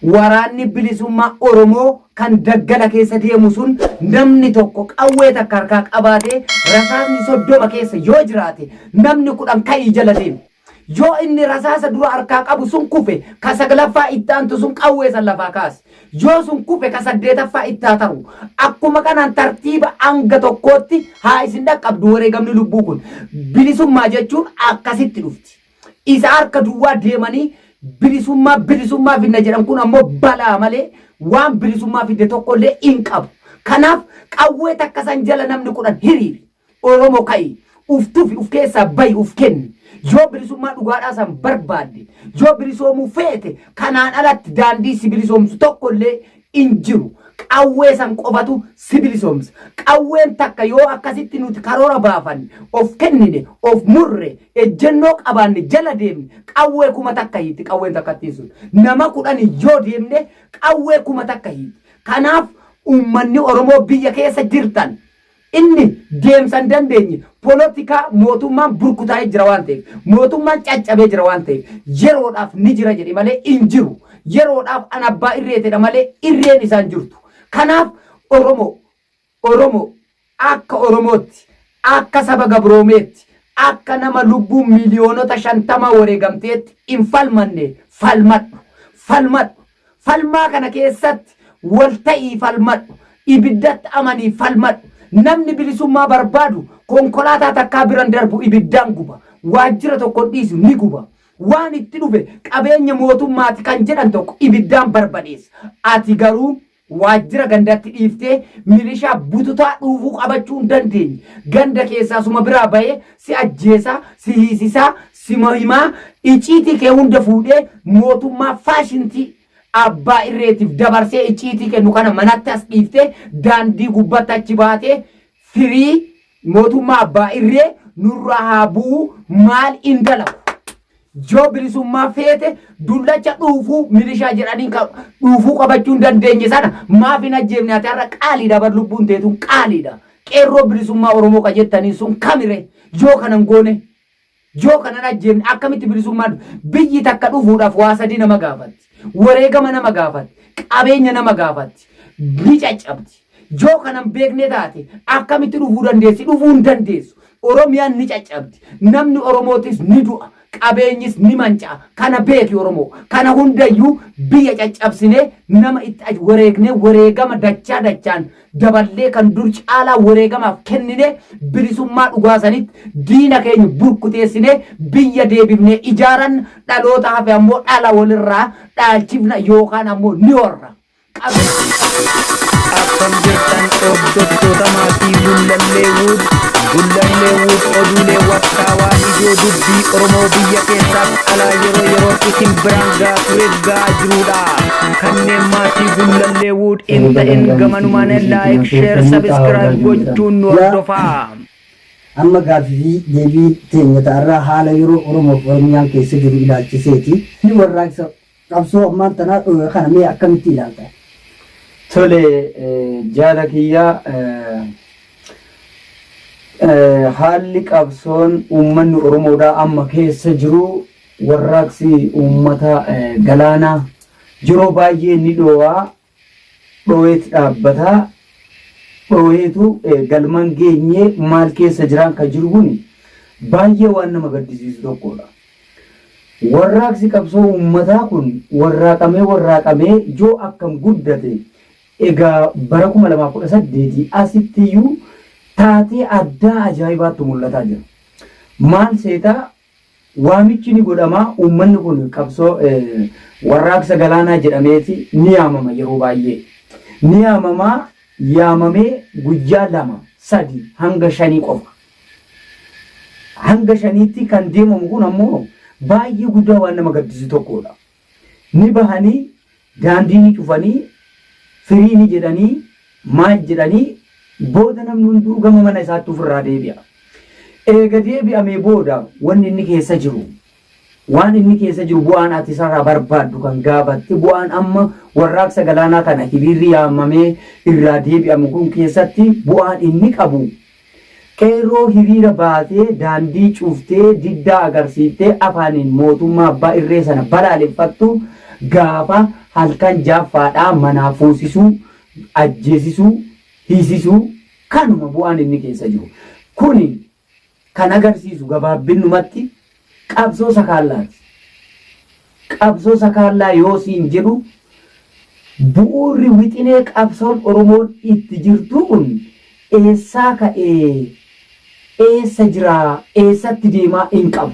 Waraanni bilisummaa Oromoo kan daggala keessa deemu sun namni tokko qawwee takka harkaa qabaatee rasaasni 30 keessa yoo jiraate namni 10 ka'ii jala deemi. Yoo inni rasaasa dura harkaa qabu sun kufe ka saglaffaa itti aantu sun qawwee san lafaa kaasi. Yoo sun kufe ka saddeetaffaa itti haa taru. Akkuma kanaan tartiiba hanga tokkootti haa isin dhaqqabdu wareegamni lubbuu kun. Bilisummaa jechuun akkasitti dhufti. Isa harka duwwaa deemanii bilisummaa bilisummaa fidna jedhan kun ammoo balaa malee waan bilisummaa fidde tokkollee hin qabu. Kanaaf qawwee takka san jala namni 10 hiriiri. Oromo ka'i, uf tufi, uf keessaa ba'i, uf kenni. Yoo bilisummaa dhugaadhaa san barbaadde, yoo bilisoomuu feete, kanaan alatti daandii si bilisoomsu tokkollee hin jiru. Qawwee san qofatu si bilisoomsa. Qawween takka yoo akkasitti nuti karoora baafanne, of kennine, of murre, ejjennoo qabaanne jala deemne, qawwee 1000 hiiti qawween takkattiin sun. Nama kudhanii yoo deemne qawwee 1000 hiiti. Kanaaf uummanni Oromoo biyya keessa jirtan Inni deemsa hin dandeenye polotikaa mootummaan burkutaa'ee jira waan ta'eef, mootummaan caccabee jira waan ta'eef yeroodhaaf ni jira jedhe malee hin jiru. Yeroodhaaf an abbaa irreetedha malee irreen isaa hin jirtu. Kanaaf Oromoo, Oromoo akka Oromootti, akka saba gabroomeetti, akka nama lubbuun miiliyoonota 50 wareegamteetti hin falmanne falmadhu. Falmadhu. Falmaa kana keessatti wal ta'ii falmadhu. Ibiddatti amanii falmadhu. Namni bilisummaa barbaadu konkolaataa takkaa biran darbu ibiddaan guba. Waajjira tokko hin dhiisu ni guba. Waan itti dhufe qabeenya mootummaati kan jedhan tokko ibiddaan barbadeessa. Ati garuu waajjira gandatti dhiiftee milishaa bututaa dhuufuu qabachuu hin dandeenye. Ganda keessaa suma biraa bahee si ajjeesaa, si hiisisaa, sima himaa, iciitii kee hunda fuudhee mootummaa faashintii abbaa irreetiif dabarsee iciitii kennu kana manatti as dhiiftee daandii gubbatti achi baatee firii mootummaa abbaa irree nurraa haa bu'u maal in dalagu. Yoo bilisummaa feete dullacha dhuufuu milishaa jedhaniin ka dhuufuu qabachuu hin dandeenye sana maaf hin ajjeefne ati har'a qaaliidha bar lubbuun teetuun qaaliidha. Qeerroo bilisummaa Oromoo ka jettaniin sun kamire yoo kana hin goone yoo kana hin ajjeefne akkamitti bilisummaan biyyi takka dhufuudhaaf waa sadii nama gaafatti. Wareegama nama gaafatti. Qabeenya nama gaafatti. Ni caccabdi. Yoo kana hin beekne taate akkamitti dhufuu dandeessi? Dhufuu hin dandeessu. Oromiyaan ni caccabdi. Namni Oromootis ni du'a. Qabeenyis ni manca'a. Kana beeki Oromoo. Kana hundayyuu biyya caccabsinee nama itti wareegnee wareegama dachaa dachaan daballee kan dur caalaa wareegamaaf kenninee bilisummaa dhugaa sanitti diina keenya burkuteessinee biyya deebifnee ijaaranna dhaloota hafe ammoo dhala walirraa dhaalchifna yookaan ammoo ni horra. Akkam jirtan hordoftoota maatii Gullallee Wood. Gullallee Wood oduulee waqtaawaa ijoo dubbii Oromoo biyya keessaaf alaa yeroo yeroon isin biraan gahaa tureef gahaa jirudha. Kanneen maatii Gullallee Wood hin ta'in gamanumaan like, share, subscribe gochuun nu hordofaa. Amma gaaffii fi deebii teenya ta'arraa haala yeroo Oromoof Oromiyaan keessa jiru ilaalchiseeti. Inni warraaqsa Qabsoo ammaan tanaa dhowe kana mee akkamitti ilaalta? Tole jaala kiyya haalli qabsoon uummanni Oromoodhaa amma keessa jiru warraaqsi uummata galaanaa yeroo baay'ee ni dhoo'a dhoo'eet dhaabbata dhoo'eetu galman geenyee maal keessa jiraan kan jiru kun baay'ee waan nama gaddisiisu tokkodha. Warraaqsi qabsoo uummataa kun warraaqamee warraaqamee yoo akkam guddate egaa bara 2018 asittiyyuu taatee addaa ajaa'ibaattu mul'ataa jira. Maal seeta waamichi ni godhama uummanni kun qabsoo warraaqsa galaanaa jedhameeti ni yaamama yeroo baay'ee. Ni yaamama yaamamee guyyaa 2, 3 hanga shanii qofa. Hanga shaniitti kan deemamu kun ammoo baay'ee guddaa waan nama gaddisiisu tokkodha. Ni bahanii daandii ni cufanii firii ni jedhanii maal jedhanii booda namni hunduu gama mana isaatti ofirraa deebi'a. Eega deebi'amee booda wanni inni keessa jiru waan inni keessa jiru bu'aan ati isarraa barbaaddu kan gaafatte bu'aan amma warraaqsa galaanaa kana hiriirri yaamamee irraa deebi'amu kun keessatti bu'aan inni qabu Qeerroo hiriira baatee daandii cuftee diddaa agarsiiftee afaaniin mootummaa abbaa irree sana balaaleffattu Gaafa halkan jaffaadhaa manaa fuusisuu, ajjeesisuu, hiisisuu kanuma bu'aan inni keessa jiru. Kuni kan agarsiisu gabaabbinnumatti qabsoo sakaallaati. Qabsoo sakaallaa yoo siin jedhu bu'uurri wixinee qabsoon Oromoon itti jirtuu kun eessaa ka'ee eessa jiraa eessatti deemaa hin qabu.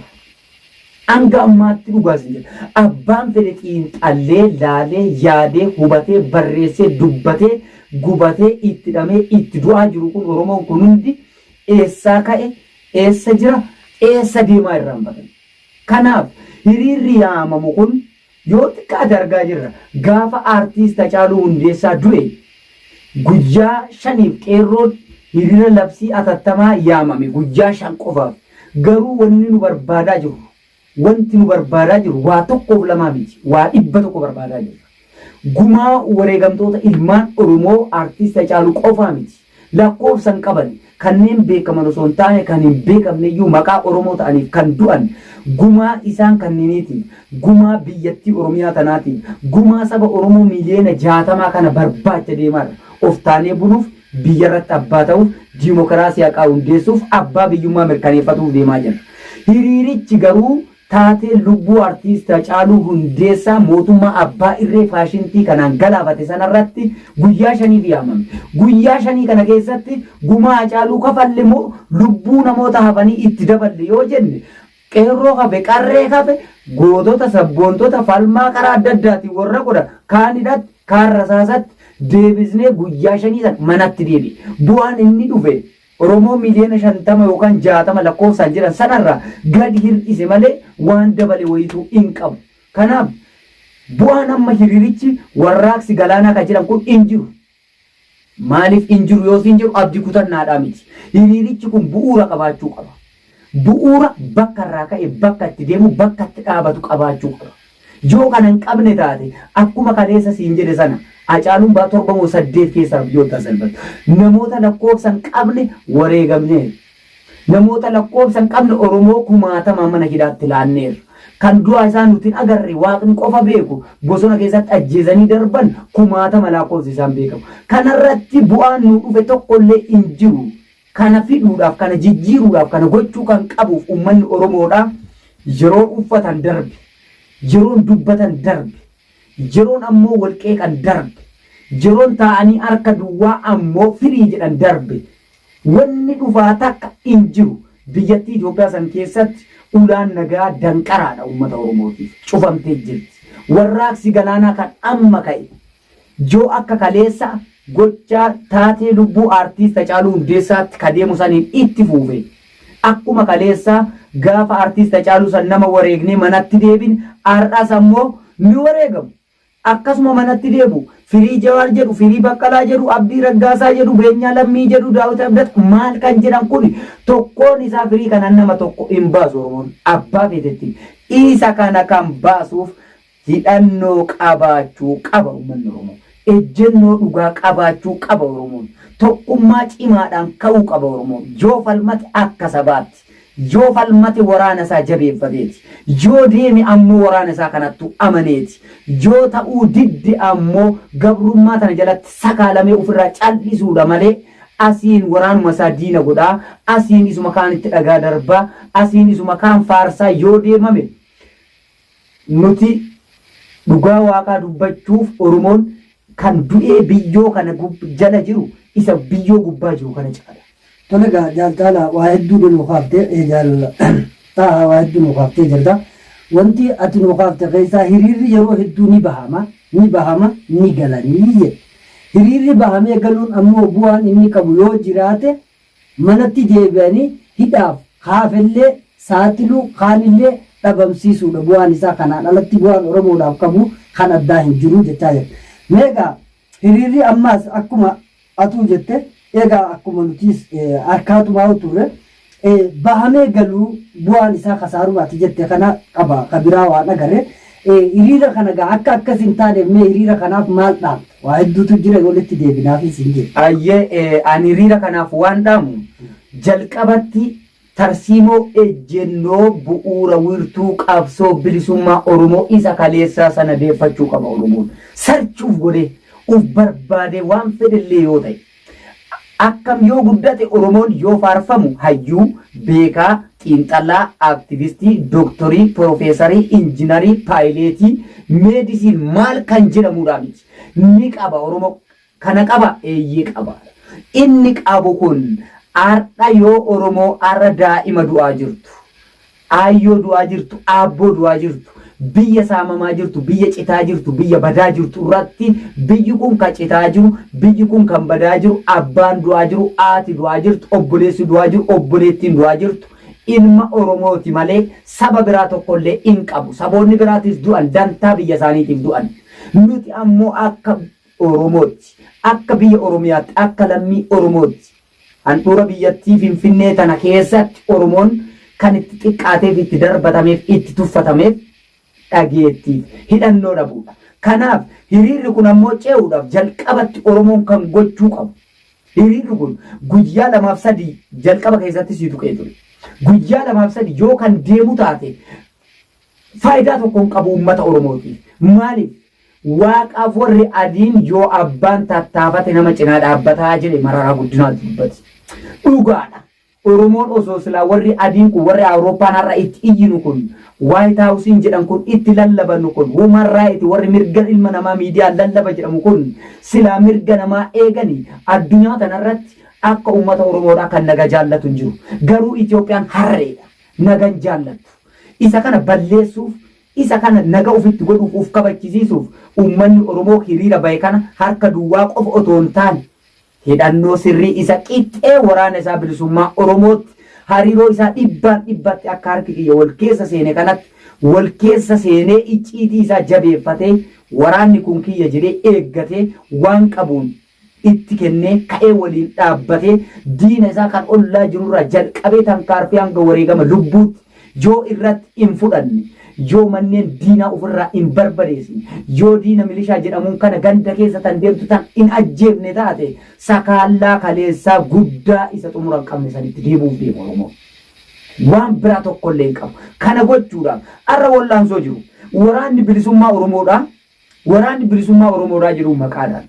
Hanga ammaatti dhugaa sin jedha. Abbaan fedhe xiinxallee, laalee, yaadee, hubatee, barreessee, dubbatee, gubatee, itti dhamee, itti du'aa jiru kun Oromoon kun hundi eessaa ka'e, eessa jira, eessa deemaa irraanfatan. Kanaaf hiriirri yaamamu kun yoo xiqqaate argaa jirra. Gaafa Aartiist Hacaaluu Hundeessaa du'e guyyaa shaniif qeerroon hiriira labsii atattamaa yaamame guyyaa 5 qofaaf. Garuu wanni nu barbaadaa jirru wanti nu barbaadaa jirru waa tokkoof lamaa miti waa 100 barbaadaa jirra. Gumaa wareegamtoota ilmaan Oromoo Aartiist Hacaaluu qofaa miti. Lakkoofsa hin qaban. Kanneen beekaman osoo hin taane kan hin beekamneyyuu maqaa Oromoo ta'aniif kan du'an gumaa isaan kanneeniitiif, gumaa biyyattii Oromiyaa tanaatiif, gumaa saba Oromoo miiliyoona 60 kana barbaacha deemaarra. Of taanee buluuf, biyyarratti abbaa ta'uuf, diimokiraasii haqaa hundeessuuf, abbaa biyyummaa mirkaneeffatuuf deemaa jirra. Hiriirichi garuu Taateen lubbuu Artiist Hacaaluu Hundeessaa mootummaa abbaa irree faashintii kanaan galaafate sanarratti guyyaa shaniif yaamame. Guyyaa shanii kana keessatti gumaa Hacaaluu kafalle moo lubbuu namoota hafanii itti daballe yoo jenne qeerroo hafe, qarree hafe, gootota, sabboontota falmaa karaa adda addaatiin warra godhan kaan hidhatti, kaan rasaasatti deebisnee guyyaa shanii sana manatti deebi'e. Bu'aan inni dhufe Oromoo miiliyoona 50 yookaan 60 lakkoofsaan jiran sanarraa gadi hir'ise malee waan dabale wayiituu hin qabu. Kanaaf bu'aan amma hiriirichi warraaqsi galaanaa kan jedhan kun hin jiru. Maaliif hin jiru yoo siin jedhu abdii kutannaadhaa miti. Hiriirichi kun bu'uura qabaachuu qaba. Bu'uura bakka irraa ka'e bakka itti deemu bakka itti dhaabatu qabaachuu qaba. Yoo kana hin qabne taate akkuma kaleessa siin jedhe sana Hacaaluun baa 7 moo 8 keessaa biyyoota salphatu. Namoota lakkoofsa hin qabne wareegamneerra. Namoota lakkoofsa hin qabne Oromoo kumaatamaan mana hidhaatti laanneerra. Kan du'a isaa nuti hin agarre Waaqni qofa beeku bosona keessatti ajjeesanii darban kumaatama lakkoofsi isaan beekamu. Kanarratti bu'aan nuu dhufe tokkollee hin jiru. Kana fiduudhaaf, kana jijjiiruudhaaf, kana gochuu kan qabuuf uummanni Oromoodhaa yeroon uffatan darbe, yeroon dubbatan darbe, yeroon ammoo wal qeeqan darbe, yeroon taa'anii harka duwwaa ammoo firii jedhan darbe. Wanni dhufaa takka hin jiru. Biyyattii Itoophiyaa san keessatti ulaan nagaa danqaraadha uummata Oromootiif. Cufamtee jirti. Warraaqsi galaanaa kan amma ka'e Yoo akka kaleessa gochaa taatee lubbuu Aartiist Hacaaluu Hundeessaatti ka deemu saniin itti fuufe, akkuma kaleessaa gaafa Aartiist Hacaaluu san nama wareegnee manatti deebine, har'as ammoo ni wareegamu. Akkasuma manatti deebi'u. Firii Jawaar jedhu, firii Baqqalaa jedhu, Abdii Raggaasaa jedhu, Beenyaa Lammii jedhu, Daawit Abdata maal kan jedhan kuni tokkoon isaa firii kana nama tokko hin baasu Oromoon abbaa feetetti. Isa kana kan baasuuf Hidhannoo qabaachuu qaba uummanni Oromoo. Ejjennoo dhugaa qabaachuu qaba Oromoon. Tokkummaa cimaadhaan ka'uu qaba Oromoon. Yoo falmate akka sabaatti. Yoo falmate waraana isaa jabeeffateeti. Yoo deeme ammoo waraana isaa kanattuu amaneeti. Yoo ta'uu didde ammoo gabrummaa tana jalatti sakaalamee ofirraa cal'isuudha malee asiin waraanuma isaa diina godhaa, asiin isuma kaanitti dhagaa darbaa, asiin isuma kaan faarsaa yoo deemame Nuti dhugaa waaqaa dubbachuuf Oromoon kan du'ee biyyoo kana jala jiru isa biyyoo gubbaa jiru kana caala. Tole egaa Jaal Caalaa waa hedduu nuu kaafte Jaal Xaahaa waa hedduu nuu kaaftee jirta. Wanti ati nuu kaafte keessaa hiriirri yeroo hedduu ni bahama ni bahama ni galanii jette. Hiriirri bahamee galuun ammoo bu'aan inni qabu yoo jiraate manatti deebi'anii hidhaaf haafellee saaxiluu kaanillee dhabamsiisuudha bu'aan isaa kanaan alatti bu'aan Oromoodhaaf qabu kan addaa hin jiru jechaa jirta. Mee egaa hiriirri ammaas akkuma atuu jette egaa akkuma nutiis harkaatumaa turre bahamee galuu bu'aan isaa kasaaruma ati jette kana qaba ka biraa waan agarre hiriira kana egaa akka akkas hin taaneef mee hiriira kanaaf maal dhaamta? Waa hedduutu jira walitti deebinaafis hin jedhe. Ayyee ani hiriira kanaaf waan dhaamu jalqabatti Tarsiimoo ejjennoo bu'uura wiirtuu qabsoo bilisummaa Oromoo isa kaleessaa sana deeffachuu qaba Oromoon. Search uf godhee, uf barbaadee waan fedhellee yoo ta'e. Akkam yoo guddate Oromoon yoo faarfamu hayyuu, beekaa, xiinxalaa, aaktivistii, doktorii, pirofeesarii, injinarii, paayileetii, meedisiin maal kan jedhamuudhaa miti. Ni qaba Oromoo. Kana qaba? Eeyyee qaba. Inni qabu kun har'a yoo Oromoo har'a daa'ima du'aa jirtu, aayyoo du'aa jirtu, aabboo du'aa jirtu, biyya saamamaa jirtu, biyya citaa jirtu, biyya badaa jirtu irratti biyyi kun kan citaa jiru, biyyi kun kan badaa jiru, abbaan du'aa jiru, haati du'aa jirtu, obboleessi du'aa jiru, obboleettiin du'aa jirtu, ilma Oromooti malee saba biraa tokkollee hin qabu. Saboonni biraatis du'an dantaa biyya isaaniitiif du'an. Nuti ammoo akka Oromootti, akka biyya Oromiyaatti, akka lammii Oromootti, handhuura biyyattii Finfinnee tana keessatti Oromoon kan itti xiqqaateef, itti darbatameef, itti tuffatameef dhageettiif hidhannoo dhabuudha. Kanaaf hiriirri kun ammoo ce'uudhaaf jalqabatti Oromoon kan gochuu qabu. Hiriirri kun guyyaa lamaaf sadii jalqaba keessatti sii tuqee ture. Guyyaa lamaaf sadii yoo kan deemu taate faayidaa tokko hin qabu uummata Oromootiif. Maaliif? Waaqaaf warri adiin yoo abbaan tattaafate nama cinaa dhaabbataa jedhe Mararaa Guddinaatu dubbate. Dhugaadha. Oromoon osoo silaa warri adiin kun warri Awurooppaan har'a itti iyyinu kun White House jedhan kun itti lallabannu kun human right warri mirga ilma namaa miidiyaan lallaba jedhamu kun silaa mirga namaa eegani addunyaa tanarratti akka uummata Oromoodhaa kan naga jaallatu hin jiru. Garuu Itoophiyaan harreedha. Nagan jaallattu. Isa kana balleessuuf Isa kana naga ofitti godhuuf uf kabachisiisuuf uummanni Oromoo hiriira bahe kana harka duwwaa qofa otoo hin taane hidhannoo sirrii isa qixxee waraana isaa bilisummaa Oromootti hariiroo isaa dhibbaan dhibbatti akka harki kiyya wal keessa seene kanatti wal keessa seenee icciitii isaa jabeeffatee waraanni kun kiyya jedhee eeggatee waan qabuun itti kennee ka'ee waliin dhaabbatee diina isaa kan ollaa jirurraa jalqabee tankaarfii hanga wareegama lubbuutti yoo irratti hin fudhanne, yoo manneen diinaa ofirraa hin barbadeessine, yoo diina milishaa jedhamuun kana ganda keessa tan deemtu tan hin ajjeefne taate sakaallaa kaleessaa guddaa isa xumura hin qabne sanitti deebi'uuf deema Oromoon. Waan biraa tokkollee hin qabu. Kana gochuudhaaf har'a wallaansoo jiru. Waraanni bilisummaa Oromoodhaa Waraanni Bilisummaa Oromoodhaa jedhu maqaadhaan.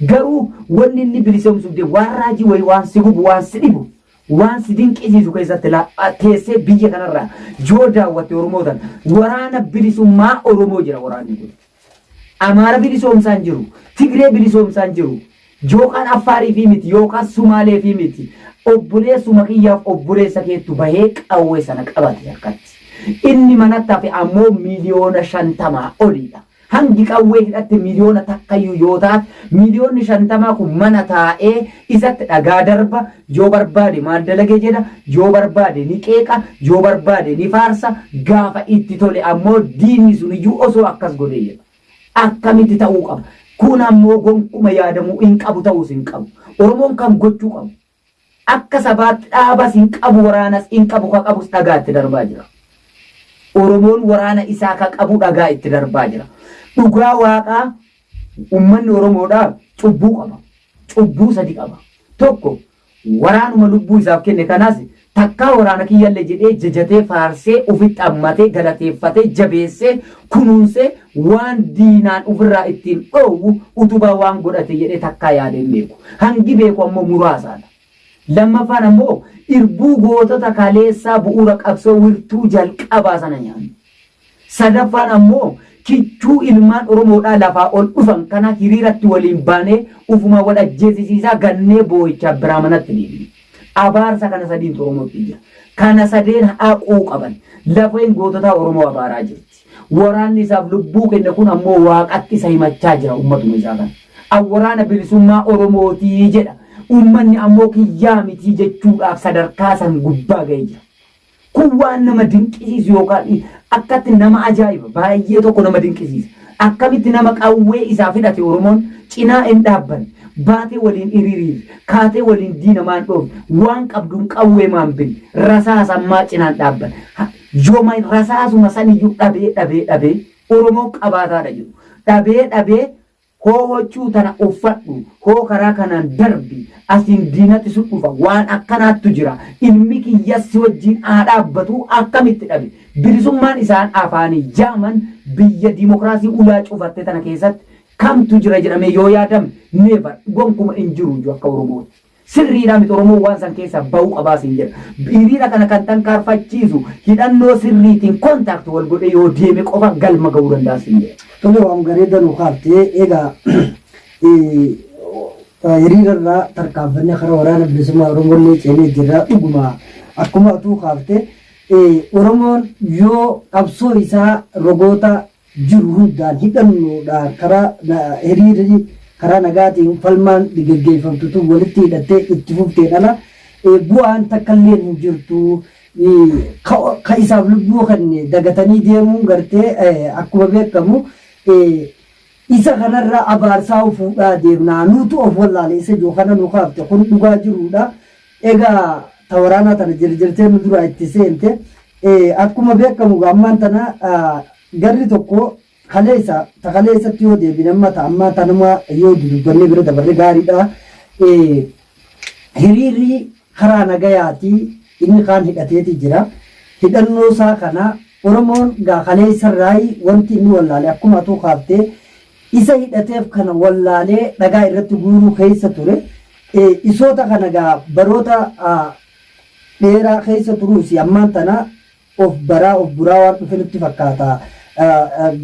Garuu wanni inni bilisoomsuuf deemu waan raajii wayii waan si gubu waan si dhibu waan si dinqisiisu keessatti teessee biyya kanarraa yoo daawwatte Oromootan waraana bilisummaa Oromoo jira waraanni kun. Amaara bilisoomsaan jiru, Tigree bilisoomsaan jiru, yookaan Affaarii fi miti yookaan Sumaalee fi miti obboleessuma kiyyaaf obboleessa keettu bahee qawwee sana qabate harkatti. Inni manatti hafe ammoo 50,000,000 oliidha. Hangi qawwee hidhatte miliyoona takkayyuu yoo taate miliyoonni shantamaa kun mana taa'ee isatti dhagaa darba, yoo barbaade maal dalage jedha, yoo barbaade ni qeeqa, yoo barbaade ni faarsa, gaafa itti tole ammoo diinni suniyyuu osoo akkas godhee jedha. Akkamitti ta'uu qaba? Kun ammoo gonkuma yaadamuu hin qabu ta'uus hin qabu. Oromoon kan gochuu qabu. Akka sabaatti dhaabas hin qabu waraanas hin qabu ka qabus dhagaa itti darbaa jira. Oromoon waraana isaa ka qabu dhagaa itti darbaa jira. Dhugaa waaqaa ummanni Oromoodhaa cubbuu qaba. Cubbuu sadi qaba. Tokko waraanuma lubbuu isaaf kenne kanaas takkaa waraana kiyyalle jedhee jajatee faarsee ufitti ammatee galateeffatee jabeessee kunuunsee waan diinaan ufirraa ittiin dhoowwu utubaa waan godhate jedhee takkaa yaadee hin beeku. Hangi beeku ammoo muraasaadha. Lammaffaan ammoo irbuu gootota kaleessaa bu'uura qabsoo wirtuu jalqabaa sana nyaanne. Sadaffaan ammoo kichuu ilmaan Oromoodhaa lafaa ol dhufan kana hiriiratti waliin baanee ufumaa wal ajjeesisiisaa gannee boo'ichaaf biraa manatti deebine. Abaarsa kana sadiintu Oromootti jira. Kana sadeen haquu qaban. Lafeen goototaa Oromoo abaaraa jirti. Waraanni isaaf lubbuu kenne kun ammoo Waaqatti isa himachaa jira ummatuma isaa kana. An waraana bilisummaa Oromootii jedha. Ummanni ammoo kiyyaa mitii jechuudhaaf sadarkaa san gubbaa ga'ee jira. Kun waan nama dinqisiisu yookaan akkatti nama ajaa'iba baay'ee tokko nama dinqisiisa. Akkamitti nama qawwee isaaf hidhate Oromoon cinaa hin dhaabbanne, baatee waliin hiriiriirre, kaatee waliin diina maan dhoofne, waan qabduun qawwee maan binne, rasaasa ammaa cinaan dhaabbanne. Yooma rasaasuma saniyyuu dhabee dhabee dhabee Oromoon qabaataadha jedhu. Dhabee dhabee Hoo hoccuu tana uffadhu, hoo karaa kanaan darbi, asiin diinatti si dhufa, waan akkanaattu jira, ilmi kiyyas si wajjiin haa dhaabbatuu akkamitti dhabe? Bilisummaan isaan afaanii jaaman biyya dimokiraasii ulaa cufatte tana keessatti kamtu jira jedhamee yoo yaadame never, gonkuma hin jiru iyyuu akka Oromootti. Sirriidhaa miti Oromoon waan san keessaa bahuu qabaa siin jedha. Hiriira kana kan tankaarfachiisu hidhannoo sirriitiin contact wal godhee yoo deeme qofa galma gahuu danda'a siin jedha. Tole waan bareeda nu kaafte egaa hiriira irraa tarkaanfannee karaa waraana bilisummaa Oromoollee ceenee jirra dhuguma akkuma atuu kaafte Oromoon yoo qabsoo isaa rogoota jiru hundaan hidhannoodhaan karaa hiriirri karaa nagaatiin falmaan geggeeffamtu tun walitti hidhattee itti fufteen ala bu'aan takkalleen hin jirtu. Ka isaaf lubbuu kenne dagatanii deemuun gartee akkuma beekamu isa kanarra abaarsaa fuudhaa deemnaa nuutu of wallaale isa jiru kana nu kaafte kun dhugaa jiruudha. Egaa ta waraanaa tana jirjirtee nu duraa itti seente akkuma beekamu ammaan tana garri tokko kaleessa ta kaleessatti yoo deebine amma ta ammaa tanuma yoo dudubbannee bira dabarre gaariidha. Hiriirri karaa nagayaati inni kaan hidhateeti jira. Hidhannoo isaa kana Oromoon gaa kaleessarraayi wanti inni wallaale akkuma atuu kaaftee isa hidhateef kana wallaalee dhagaa irratti guuruu keessa ture. Isoota kana gaa baroota dheeraa keessa turuusi ammaan tana of baraa of buraa waan dhufe nutti fakkaata.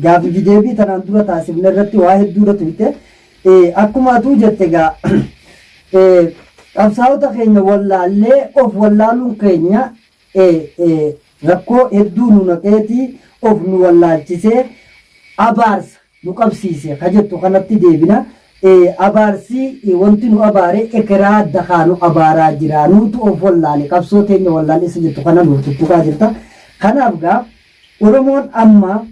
Gaafii fi deebii tanaan dura taasifne irratti waa hedduudha turte. Akkuma atuu jette gaa qabsaa'ota keenya wallaallee of wallaaluun keenya rakkoo hedduu nu naqeeti of nu wallaalchisee abaarsa nu qabsiise ka jettu kanatti deebina. Abaarsi wanti nu abaare ekeraa dakaa nu abaaraa jira. Nuutu of wallaale qabsoo teenya wallaale isa jettu kana nu tuttuqaa jirta. Kanaaf gaa Oromoon amma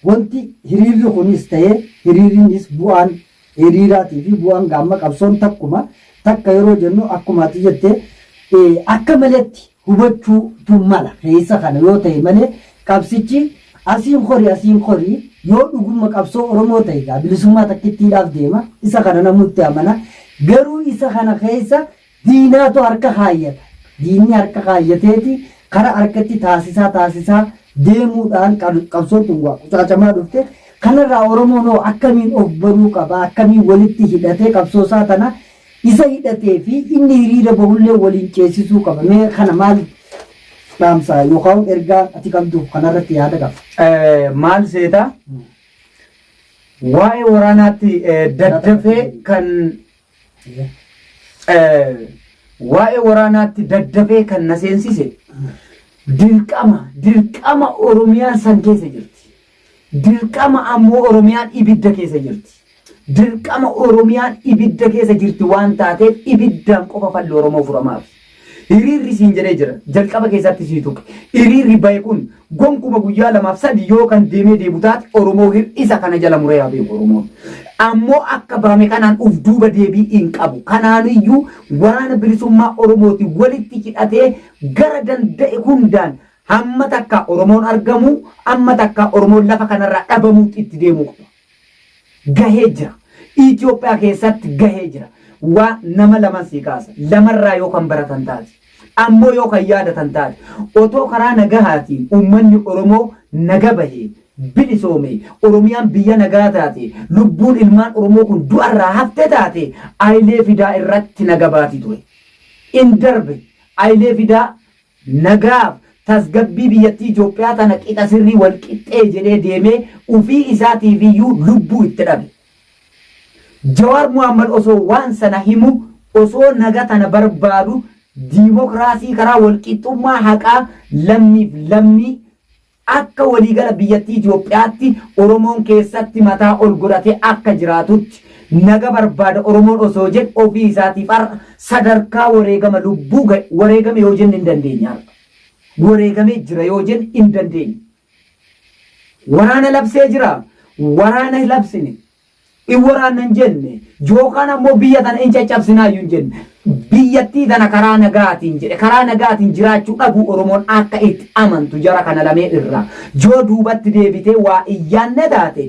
wanti hiriirri kunis ta'ee hiriirrinis bu'aan hiriiraatii fi bu'aan gaamma qabsoon takkuma takka yeroo jennu akkuma ati jette akka maletti hubachuutu mala keessa kana yoo ta'e malee qabsichi asiin horii asiin horii yoo dhuguma qabsoo Oromoo ta'e gaa bilisummaa takkittiidhaaf deema isa kana namutti amana garuu isa kana keessa diinaatu harka kaayyata diinni harka kaayyateeti kara harkatti taasisaa taasisaa deemuudhaan qabsoon tun waa qucaacamaa dhufte kanarraa Oromoon hoo akkamiin of baruu qaba akkamiin walitti hidhatee qabsoo isaa tana isa hidhatee fi inni hiriira bahullee waliin ceesisuu qaba mee kana maal dhaamsa yookaan ergaa ati qabdu kanarratti yaada qaba. Maal seeta? Waa'ee waraanaatti daddafee kan waa'ee waraanaatti daddafee kan na seensise dirqama dirqama Oromiyaan san keessa jirti. Dirqama ammoo Oromiyaan ibidda keessa jirti. Dirqama Oromiyaan ibidda keessa jirti waan taateef ibiddaan qofa falli Oromoo furamaaf. Hiriirri siin jedhee jira. Jalqaba keessatti sii tuqe. Hiriirri bahe kun gonkuma guyyaa lamaaf sadi yoo kan deemee deebu taate Oromoo hir'isa kana jala muree haa beeku Oromoon. Ammoo akka bahame kanaan uf duuba deebii hin qabu. Kanaaniyyuu waraana bilisummaa Oromooti walitti hidhatee gara danda'e hundaan hamma takka Oromoon argamu amma takka Oromoon lafa kanarraa dhabamuutti itti deemuu qaba. Gahee jira. Itoophiyaa keessatti gahee jira. Waa nama laman sii kaasa. Lamarraa yoo kan baratan taate. Ammoo yoo kan yaadatan taate. Otoo karaa nagahaatiin uummanni Oromoo naga bahee bilisoome Oromiyaan biyya nagaa taate lubbuun ilmaan Oromoo kun du'arraa hafte taate Ayilee Fidaa irratti naga baatii ture. In darbe Ayilee Fidaa nagaaf tasgabbii biyyattii Itoophiyaa tana qixa sirrii wal qixxee jedhee deemee ufii isaatiif iyyuu lubbuu itti dhabe. Jawaar Muhammad osoo waan sana himu osoo naga tana barbaadu diimokiraasii karaa wal qixxummaa haqaa lammiif lammii akka waliigala biyyattii Itoophiyaatti Oromoon keessatti mataa ol godhatee akka jiraatutti naga barbaada Oromoon osoo jedhu ofii isaatiif har'a sadarkaa wareegama lubbuu ga'e wareegame yoo jenne hin dandeenya har'a. Wareegamee jira yoo jenne hin dandeenya. Waraana labsee jira. Waraana labsine. In waraanna hin jenne. Yookaan ammoo biyya tana in caccabsinaayyuu hin jenne. Biyyattii tana karaa nagaatiin jedhe. Karaa nagaatiin jiraachuu dhabuu Oromoon akka itti amantu jara kana lameen irraa yoo duubatti deebitee waa hin yaanne taate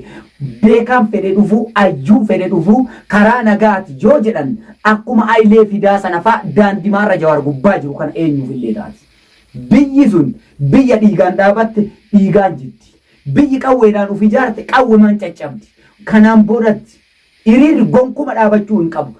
beekaan fedhe dhufuu, ayyuun fedhe dhufuu karaa nagaati yoo jedhan akkuma Hayilee Fidaa sana faa daandimaarra Jawaar gubbaa jiru kana eenyuuf illee taati. Biyyi sun biyya dhiigaan dhaabatte dhiigaan jitti. Biyyi qawweedhaan uf ijaarte qawwemaan caccabdi. Kanaan boodatti hiriirri gonkuma dhaabachuu hin qabu.